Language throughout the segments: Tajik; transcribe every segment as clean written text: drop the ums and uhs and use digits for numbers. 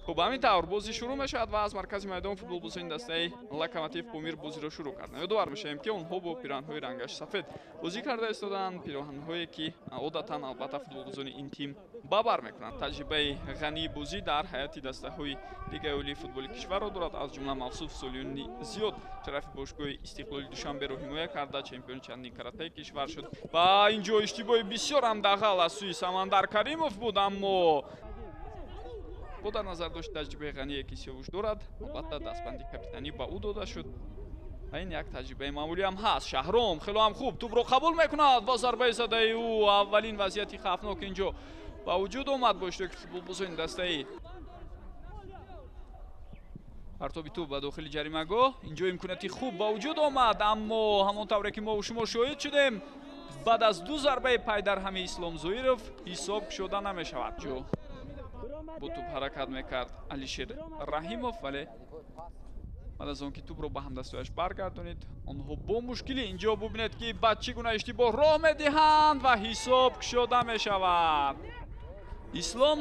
Хуб, ҳамин тавр бозӣ шурӯъ мешавад ва аз маркази майдон футболбозони дастаи Локомотив Помир бозиро шурӯъ карданд. Ёдовар мешавем, ки онҳо бо пироҳанҳои рангаш сафед бозӣ карда истодаанд, пироҳанҳое ки одатан албатта футболбозони ин тим ба бар мекунанд. Таҷрибаи ғании бозӣ дар ҳайати дастаҳои Лигаи олии футболи кишварро дорад, аз ҷумла мавсуф солиёни зиёд шарафи бошгоҳи Истиқлоли Душанберо ҳимоя карда, чемпиони чандин каратаи кишвар шуд. Ва инҷо иштибоҳи бисёр ҳам дағал аз сӯи Самандар Каримов буд, аммо бо дар назар дошт таҷрибаи ғание ки Сиёвуш дорад, албатта дастбанди капитанӣ ба ӯ дода шуд ва ин як таҷрибаи маъмулӣ ҳам ҳаст. Шаҳром хело ҳам хуб тӯбро қабул мекунад ва зарбаи задаи ӯ аввалин вазъияти хавфнок инҷо ба вуҷуд омад бо иштироки футболбозони дастаи. Партоби тӯб ба дохили ҷаримагоҳ, инҷо имконияти хуб ба вуҷуд омад, аммо ҳамон тавре ки мо шумо шоҳид шудем, баъд аз ду зарбаи пайдарҳами Ислом Зоиров ҳисоб кушода намешавад. Ҷо бо тӯб ҳаракат мекард Алишер Раҳимов, вале баъд аз он ки тӯбро ба ҳамдастояш баргардонид, онҳо бо мушкилӣ инҷо бубинед ки ба чӣ гуна иштибоҳ роҳ медиҳанд ва ҳисоб кушода мешавад. Ислом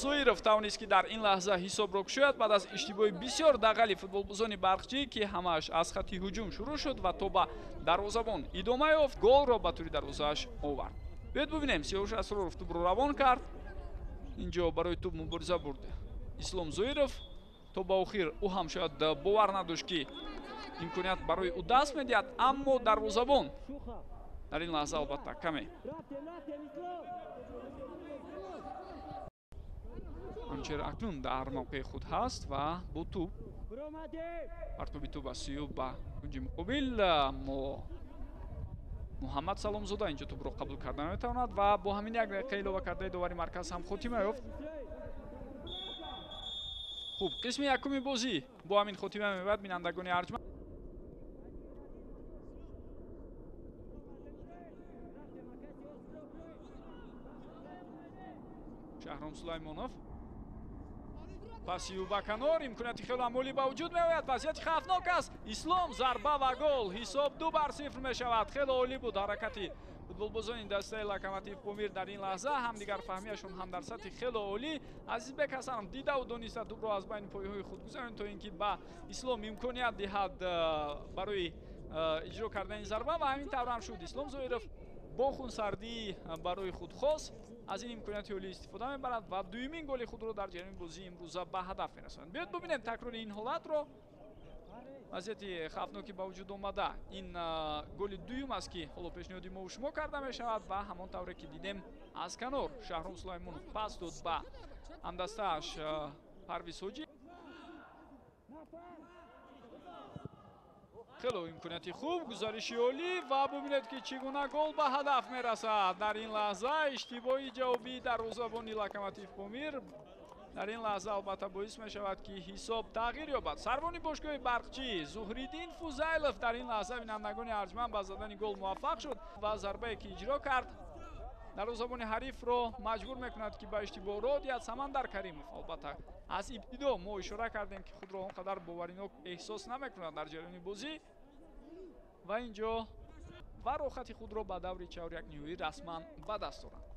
Зоиров тавонист ки дар ин лаҳза ҳисобро кушояд баъд аз иштибоҳи бисёр дағали футболбозони барқчӣ, ки ҳамааш аз хатти ҳуҷум шурӯъ шуд ва то ба дарвозабон идома ёфт, голро ба тури дарвозааш овард. Биёед бубинем, Сиёвуш Асроров тӯбро равон кард, инҷо барои тӯб мубориза бурд Ислом Зоиров, то ба охир ӯ ҳам шояд бовар надошт ки имконият барои ӯ даст медиҳад, аммо дарвозабон дар ин лаҳза албатта каме ҳамчунин акнун дар мавқеи худ ҳаст ва бо тӯб партоби тӯб аз сӯи ба кунҷи муқобил, аммо Муҳаммад Саломзода инҷо тӯбро қабул карда наметавонад ва бо ҳамин як дақиқа илова кардаи довари марказ ҳам хотима ёфт. Хуб, қисми якуми бозӣ бо ҳамин хотима меёбад. Бинандагони арҷманд, Шаҳром Сулаймонов паси ӯ ба канор, имконияти хеле амолӣ ба вуҷуд меояд, вазъияти хавфнок аст. Ислом зарба ва гол, ҳисоб 2-0 мешавад. Хеле олӣ буд ҳаракати футболбозони дастаи Локомотив Помир дар ин лаҳза, ҳамдигарфаҳмияшон ҳам дар сатҳи хеле олӣ. Азизбек Ҳасанов дидаву дониста тӯбро аз байни пойҳои худ гузаронд то ин ки ба Ислом имконият диҳад барои иҷро кардани зарба ва ҳамин тавр ҳам шуд. Ислом Зоиров бо хунсардӣ барои худ хос аз ин имконияти олӣ истифода мебарад ва дуюмин голи худро дар ҷараёни бозии имрӯза ба ҳадаф мерасонад. Биёед бубинем такрори ин ҳолатро. Вазъияти хавфноки ба вуҷуд омада, ин голи дуюм аст ки ҳоло пешниҳоди мо шумо карда мешавад ва ҳамон тавре ки дидем аз канор Шаҳром Сулаймонов пас дод ба ҳамдастааш Парвиз Ҳоҷӣ. Хело имконияти хуб, гузариши олӣ ва бубинед ки чӣ гуна гол ба ҳадаф мерасад. Дар ин лаҳза иштибоҳи ҷавобии дарвозабони Локомотив Помир дар ин лаҳза албатта боис мешавад ки ҳисоб тағйир ёбад. Сарвони бошгоҳи барқчӣ Зуҳриддин Фузайлов дар ин лаҳза, бинандагони арҷманд, ба задани гол муваффақ шуд ва зарбае ки иҷро кард дарвозабони ҳарифро маҷбур мекунад ки ба иштибоҳ роҳ диҳад. Самандар Каримов албатта аз ибтидо мо ишора кардем ки худро он қадар боваринок эҳсос намекунад дар ҷараёни бозӣ ва инҷо ва рохати худро ба даври чаҳорякниҳоӣ расман ба даст доранд.